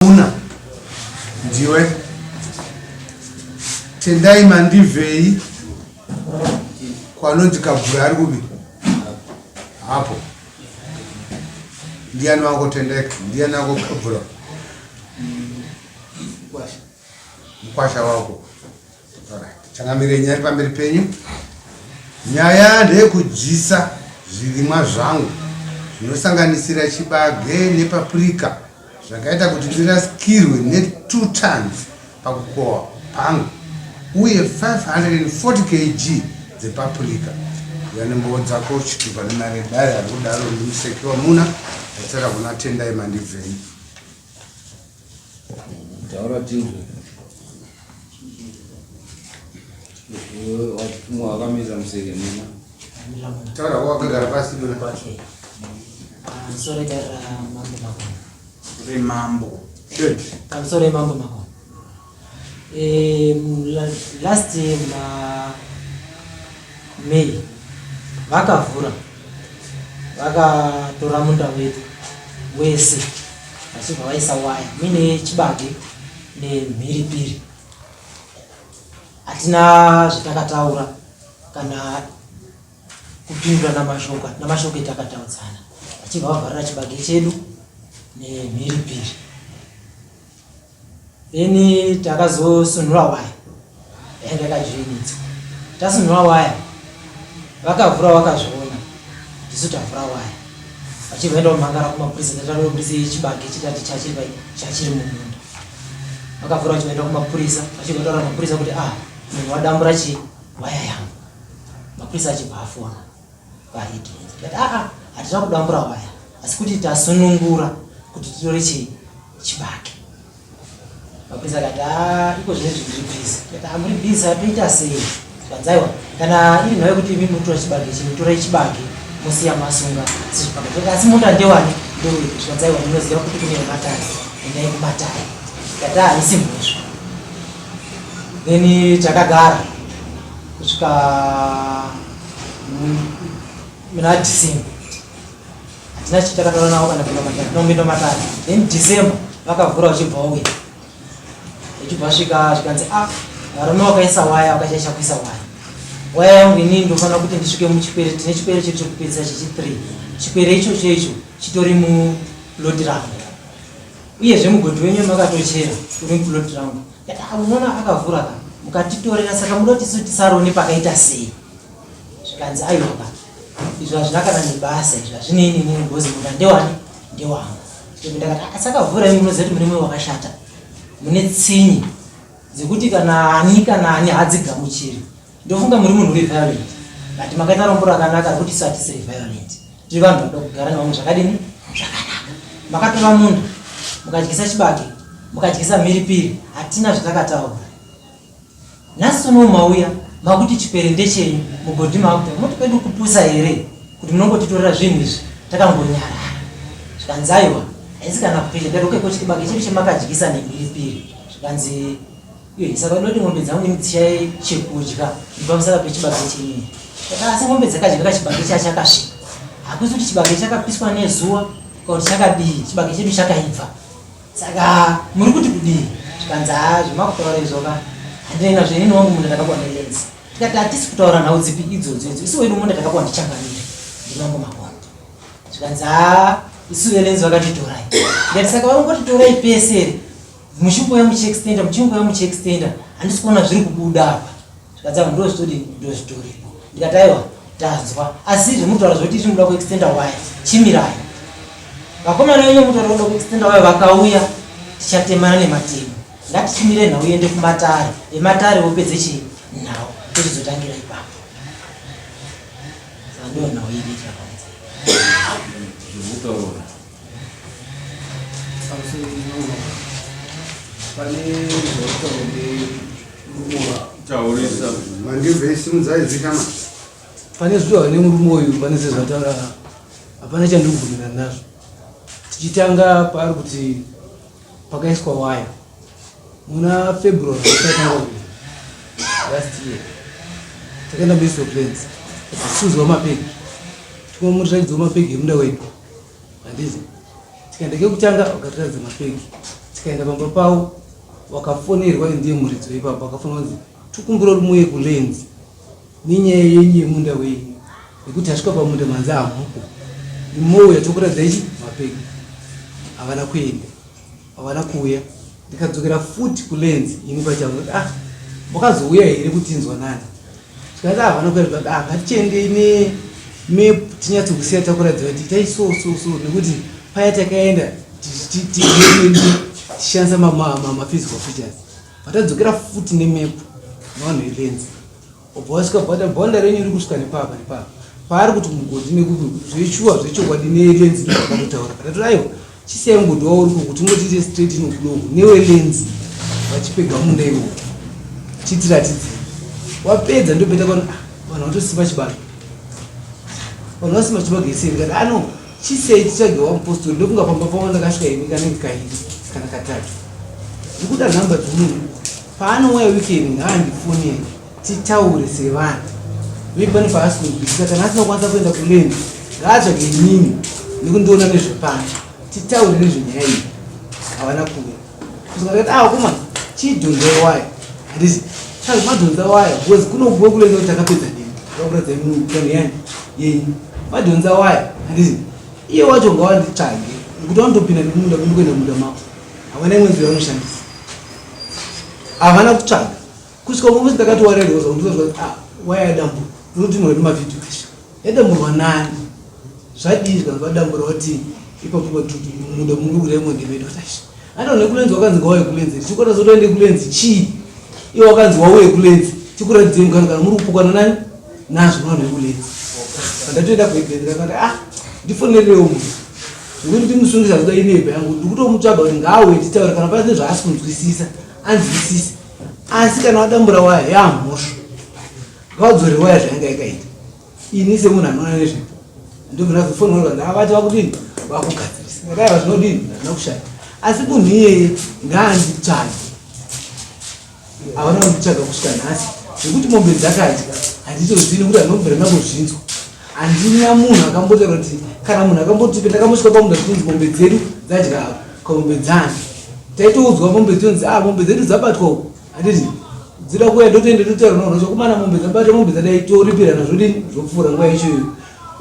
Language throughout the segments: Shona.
Una ndiwe Tendai Mandivhei kwanonzi Kabvura ari kupi hapo ndiani wako Tendai ndiani wako Kabvura mukwasha wako Changamire, nyaya iri pamberi penyu. Nyaya ndeyekudyisa zvirimwa zvangu zvinosanganisira chibage nepaprika zvakaita kuti ndirasikirwe ne2 tons pakukohwa pangu uye 540 kg dzepaprika. Uya nembowo dzako chitupa nemari yedare ari kudaro ndiMusekiwa Muna atsara kuna Tendai Mandibvei. Taura tinzwe. Watumwa wakamira museke muna. Taura wakagara pasi muna. Okay. Pamusoro mambo makona. Remambo. Pamusoro yemambo makona. Eh, last year muna May vakavhura vakatora munda wedu wese vachibva vaisa waya muine chibage nemhiripiri. Hatina zvatakataura kana kupindurana mashoko, hatina mashoko etakataudzana, vachibva vavharira chibage chedu nemhiripiri. Then takazosunhura waya yanga yakajoinidzwa. Tasunhura waya vakavhura vakazviona tisu tavhura waya vachibva enda kumhangara kumapurisa tataromurisa yechibage chitati chachiri pai chachiri mumunda vakavhura vachibva enda kumapurisa vachibva taura mapurisa kuti ah munhu wadambura chii waya yangu mapurisa achibva afona vaidrenzi tikati aa hatina kudambura waya asi kuti tasunungura kuti titore chii chibage mapurisa akati aa iko zvine zvinhu zviri bhizi tikati ah muri bhizi atoita sei zvikanzi aiwa kana iri nhau yekuti imi mutora chibage chino torai chibage mosiya masunga sezvipaka tikati asi munda ndewani ndewedu zvikanzi aiwa munoziva kuti kune vematare endai kumatare tikati ah haisi mhosva then takagara kusvika muna December hatina chitakataura navo kana kuenda matare tinomboenda matare then December vakavhura vachibva vauya vachibva vasvika zvikanzi ah varume vakaisa waya vakachaisha kuisa waya waya yangu inini ndofanira kuti ndisvike muchikwere tine chikwere chedu chekupedzisa chechi 3 chikwere ichocho icho chitori muloti rangu uyezve mugodhi wenyu makatochera uri mupuloti rangu ah, unoona akavhura ka mukatitorera saka muda kuti isu tisarone pakaita sei zvikanzi aiwa ka izvo hazvina kana nebasa izvo hazvinei nenini because munda ndewani ndewangu ndakati ah, saka vhurai munoziva kuti mune mwoyo wakashata mune tsinyi dzekuti kana ani kana ani hadzigamuchiri ndofunga muri munhu uri violent but makaita rombo rakanaka rekuti isu hatisiri violent tiri vanhu vanoda kugara nevamwe zvakadini zvakanaka makatora munda mukadyisa chibage mukadyisa mhiripiri hatina zvatakataura Nhasi uno mauya makuti chipere ndechenyu mugodhi maakuta moti kwedu kupusa here kuti munongotitorera zvinhu izvi takangonyarara zvikanzi aiwa haisi kana kupisha ndati okay ko chibage chedu chemakadyisa nemhiripiri zvikanzi iyo saka unoda kuti mombe dzangu ini dzishaye chekudya nepamusana pechibage chenyu here asi mombe dzakadya kachibage chachakasvika hakusi kuti chibage chakapiswa nezuva kana kuti chakadii chibage chedu chakaibva Saka muri kuti kudii? Zvikanzi haa zvemakutaura izvo ka handinei nazvo inini wangu munda ndakapuwa nelenzi. Tikati hatisi kutaura nhau dzipi idzodzo idzo isu wedu munda takapuwa ndichangamire ndimambo Makondo. Zvikanzi haa isu velenzi vakatitorai. Ndikati saka varongotitorai pese here muchingouya muchiextenda muchingouya muchiextenda handisi kuona zviri kubuda apa. Zvikanzi ava ndozvitodini ndozvitoripo. Ndikati aiwa tanzwa asi zvemutaura zvoti izvi muda kuextenda waya chimirai. Vakomana venyu mutaura kuda kuextenda waya vakauya tichatemana nematemo. Ngatichimire nhau iende kumatare. Vematare vopedze chii nhau tochizotangira ipapo. Saka ndiyo nhau yedu yatakaunza. Zvekutaura. Pane zvakutaurwa nemurume Taurisa. Mandibve simudzai zvikama. Pane zvitaurwa nemurume uyu pane sezvataura hapana chandiri kubvumirana nazvo. Tichitanga paari kuti pakaiswa waya muna February takatanga kuita last year takaenda Ministry of Lands tichiudzwa mapegi tikomuriraidzawo mapegi emunda wedu handiti tikaenda kekutanga vakatiratidza mapegi. Tikaenda pamba pavo vakafonerwa ndiye muridzi weipapa vakafonerwa kunzi tokumbira kuti muuye kulands nenyaya yenyu yemunda wenyu nekuti tasvika pamunda manzi hamupo mouya tokuratidza ichi mapeki havana kuenda havana kuuya ndikadzokera futi kulands ini pachangu kuti ah makazouya here kutinzwa nani zvikanzi ah, havana kuya zvikanzi ah ngatichiendei ne map tinyatsokusiya takuratidza kuti itai so so so nekuti paya takaenda tichishandisa maphysical features patadzokera futi nemap nevanhu velands Obva wasvika bhata bhonda renyu riri kusvika nepapa nepapa paari kuti mugodhi nekupi zveshuwa zvechokwadi nelenzi ndozvakatotaura katatu aiwa chisiyai mugodhi wawo uri kuti ungotiite straight inokudoku newelenzi vachipega munda iwowo chitiratidze wapedza ndopeta kwano ah, vanhu vatosima chibage vanhu vasima chibage sei ndikati ano ah, chisiyai titsvage wamupostori ndokunga pamba pavo ndakasvika ini kanenge kairi kana katatu ndikuda nhamba dzomunhu Paanouya weekend ngaandifonere titaure sevanhu. Maybe pane paasi kunzwisisa kana asina kukwanisa kuenda kuland ngaatsvage inini nekundiona nezvepano titaure nezvenyaya iyi. Havana kuuya. Kusvika ndakati ah kuma chidhonzai waya. Handiti chazi madhonza waya because kunobuwa kuland kuti takapedza nini. Ndakuratidza imwe yani yenyu. Madhonza waya handiti iye wacho ngawanditsvage nekuti vanotopinda nemunda kuenda munda mako. Havana imwe nzira vanoshandisa. Havana kutsvaga. Kusvika uko ndakati warerwa zvakuti ah waya yadamburwa. Unotinwa nemavhidhiyo acho. Yadamburwa nani? Zvadii zvikanzi vadambura vati ipapo patutu munda muri kuremwa ndemedu kuti ando nekulenzi wakanzi ngauye kulenzi tichikota zotoende kulenzi chii iwe wakanzi wauye kulenzi tikuratidzei mukana kana muri kupokana nani nazvo vanhu vekulenzi pandatoenda kuegeni ndakati ah ndifonererewo munhu Zvekuti ndimusungisa zvoda ineba yangu ndikutomutsvaga kuti ngaauye titaure kana pane zvaasi kunzwisisa anzwisise asi kana wadambura waya yamhosva ngawadzore waya zvayanga yakaita ini semunhu anoona nezvepo ndobva ndazofonera kanzi avati vakudini vakugadzirisa ndakaiva zvinodini hazvina kushata asi munhu iyeye ngaanditsvage Havana kunditsvaga kusvika nhasi zvekuti mombe dzakadya handitozivi nekuti handinobvira ndambozvinzwa. Handina munhu akambotaura kuti kana munhu akamboti ndakambosvika pamunda zvichinzi mombe dzedu dzadya apa ko mombe dzani taitoudzwa mombe dzonzi ah mombe dzedu dzabatwa uku handiti dzida kuuya ndotoenda ndotaura navanhu vacho komana mombe dzabatwa mombe dzadai toripirana zvodini zvopfuura nguva yacho iyoyo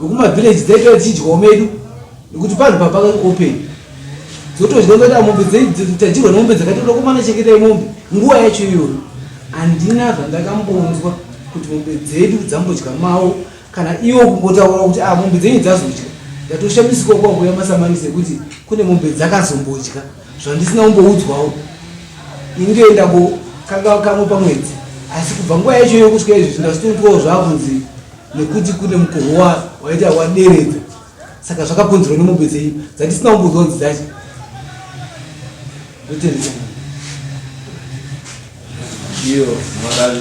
vekumavillage dzaitouya dzichidyawo medu nekuti panhu papa open dzotodya kuti ah, mombe tadyirwa nemombe dzakati komana chengetai mombe nguva yacho iyoyo handina zvandakambonzwa kuti mombe dzedu dzambodya mawo kana iwo kumbotaura kuti ah, mombe dzenyu dzazodya ndatoshamisika kwakuya masamanisi ekuti kune mombe dzakazombodya zvandisina kumboudzwawo ini ndoendako kanga kamwe pamwedzi asi kubva nguva yacho iyo kusvika izvi ndazitoutwawo zvakunzi nekuti kune mukoho waita waderedza saka zvakakonzerwa nemombe dzenyu dzandisina kumbonzwa kunzi dzacho ndotendesa iyo mwaravi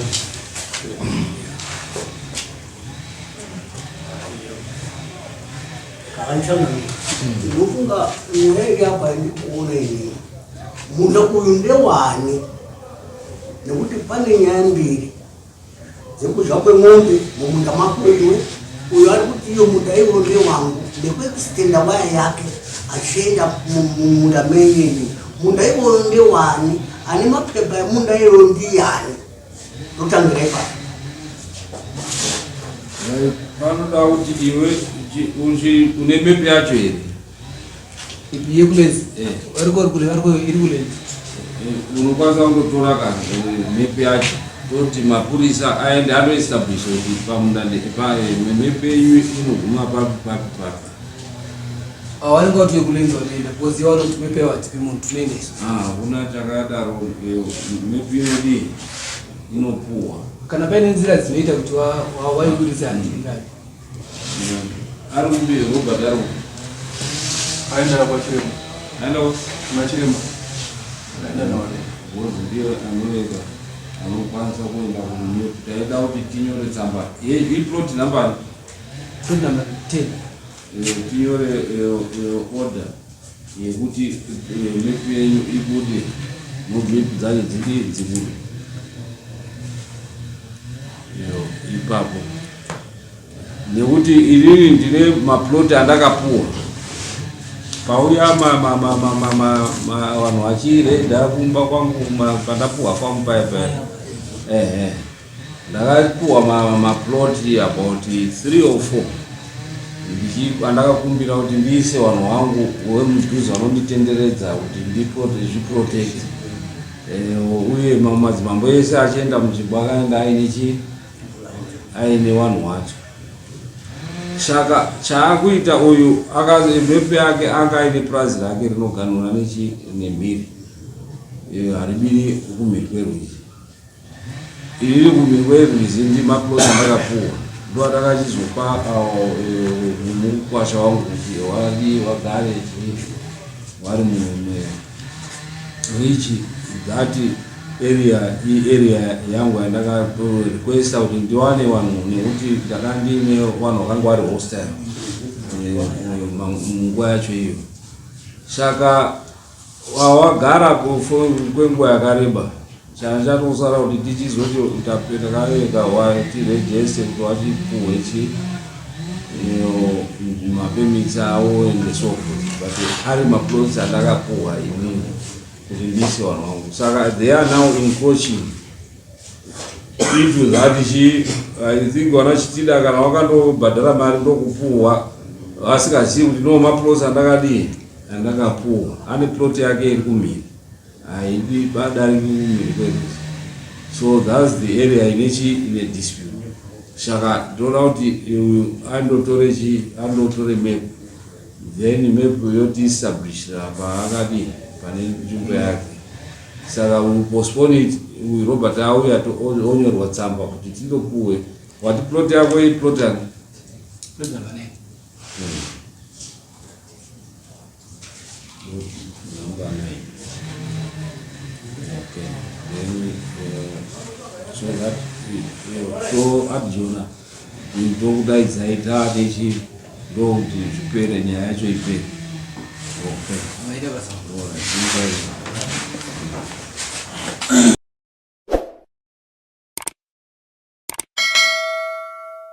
Ndofunga nyaya iri apa ndikuona ini munda uyu ndewani nekuti pane nyaya mbiri dzekudya kwemombe mumunda mako iwe uyo ari kuti iyo munda iwo ndewangu ndekuextenda waya yake achienda mumunda menyu imi munda iwoyo ndewani ane mapepa emunda iyoyo ndiyani ndotangira ipapo panoda kuti iwe une mepi yacho here Yekulezi. Eh. Variko vari kule variko iri kulezi. Eh, unokwanisa kundotora ka eh, mepi yacho toti mapurisa aende anoestablish kuti pamunda mepi yenyu inoguma papi papi papi. Awanenge wati yekulenzi vanoenda because ivo vanoti mepi yavo hatipi munhu tinoenda isu. Ah, hakuna chakadaro mepi inodii inopuwa. Kana paine nzira dzinoita kuti waiburitsa handingavi. Ari kupi Robert ari kupi? Aenda kwa Chiremba. Aenda kwa kuna Chiremba. Aenda na wale. Ngozi ndiye anoenda anokwanisa kuenda kumunyo. Taida kuti tinyore tsamba. Ye iplot number. Plot number 10. Eh, tinyore eh, eh, order yekuti map yenyu ibude map dzacho dzidii dzibude. Ipapo nekuti inini ndine maplot andakapuwa Pauya vanhu vachiredha kumba kwangu pandapuhwa famu paya paya. Ehe. Ndakapuhwa maplot about 3 or 4 andakakumbira kuti ndiise vanhu vangu vemudhuze vanonditenderedza kuti ndizviprotect. Uye madzimambo ese achienda munzvimbo akaenda aine chii? Aine vanhu wacho. Saka chaakuita uyu mepe yake anga aine purazi rake rinoganhura nechi nemhiri haribiri kumhiri kwerwizi. Iriri kumhiri kwerwizi ndimaplot andakapuwa ndo atakachizopa mukwasha wangu kuti wadi wagare wari mumwe which that area iarea yangu yandakarequesta kuti ndiwane vanhu nekuti ndanga ndiine vanhu vakanga vari hostile munguva yacho iyo. Saka wagara kwenguva yakareba chana chatosara kuti tichizoti takarega tirejeste kuti wachipuhwe chi mapermits avo and so forth, but ari maplots andakapuhwa inini kuti ndiise vanhu vangu. Saka they are now encroaching into that chi. I think vana Chitida kana wakandobhadhara mari ndokupuhwa vasingazivi kuti no maplots andakadii andakapuhwa. Ane plot yake iri kumhiri, haidi badariki kumhiri kwerwizi. So that's the area ine chi ine dispute. Saka ndoda kuti uyu andotore chi andotore map, then map yotiestablishira paakadii pane nzvimbo yake. Saka we postpone it. Uyu Robert auya onyorwa tsamba kuti tindopuwe. Wati plot yako iplot yani? Plot number 9. Number 9. Okay, then so that so adjona ndokudaidzai taatechi ndokuti zvipere, nyaya yacho ipere. Okay. Maita basa. Alright.